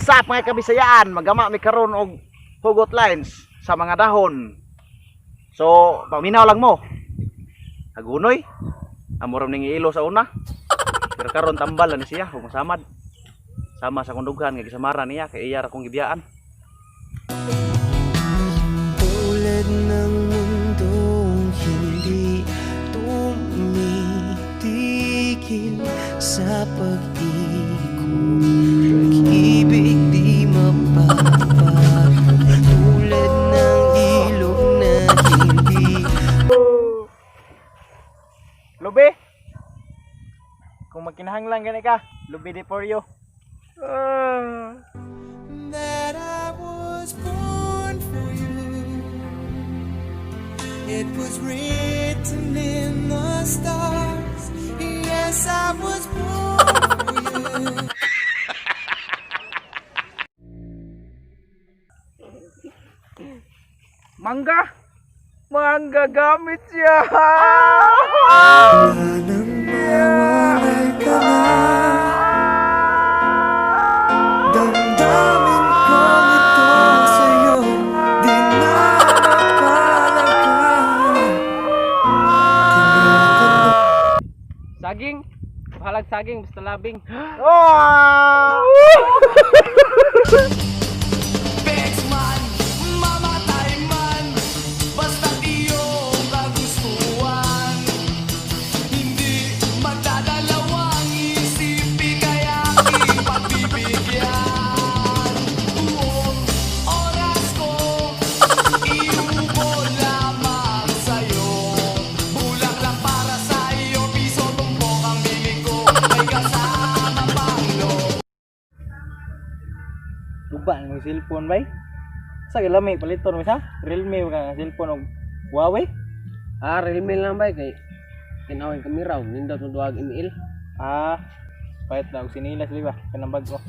What's up, mga kabisayaan? Magama mi karon og hugot lines sa mga dahon. So, paminaw lang mo. Hagunoy. Amo ra ning ilo sa una. Pero karon tambal na ni siya ug masamad. Sama sa kundughan nga gisamara niya kay iya ra kong gibiyaan. Tulad ng mundong hindi tumitigil sa pag-ikot, pag-ibig di mababago, tulad ng ilog na hindi Lubi! Kung magkinahanglan gani ka, lubi di for you. That I was born for you. It was written in the stars. Yes, I was born for you. Mangga! Mangga gamit siya! Nang mawalay ka na, damdamin kong ito sa'yo di na mapalagay. Saging. Bahalag saging, basta labing. Oh! Bex man, mamatay man, basta't iyong kagustuhan. Hindi magdadalawang isip, ika'y aking pagbibigyan. Buong oras ko, iukol lamang sa'yo. Bulaklak para sa iyo, piso tumpok ang bibig ko, may kasama pang loob. Guba ng cellphone bay. Sa lami paliton mo sa Realme ka nga cellphone og Huawei. Ah, Realme lang ba kay tinawag kamera og nindot mo duwag email. Ah, pahit daw sinilas di ba kanang bag ko.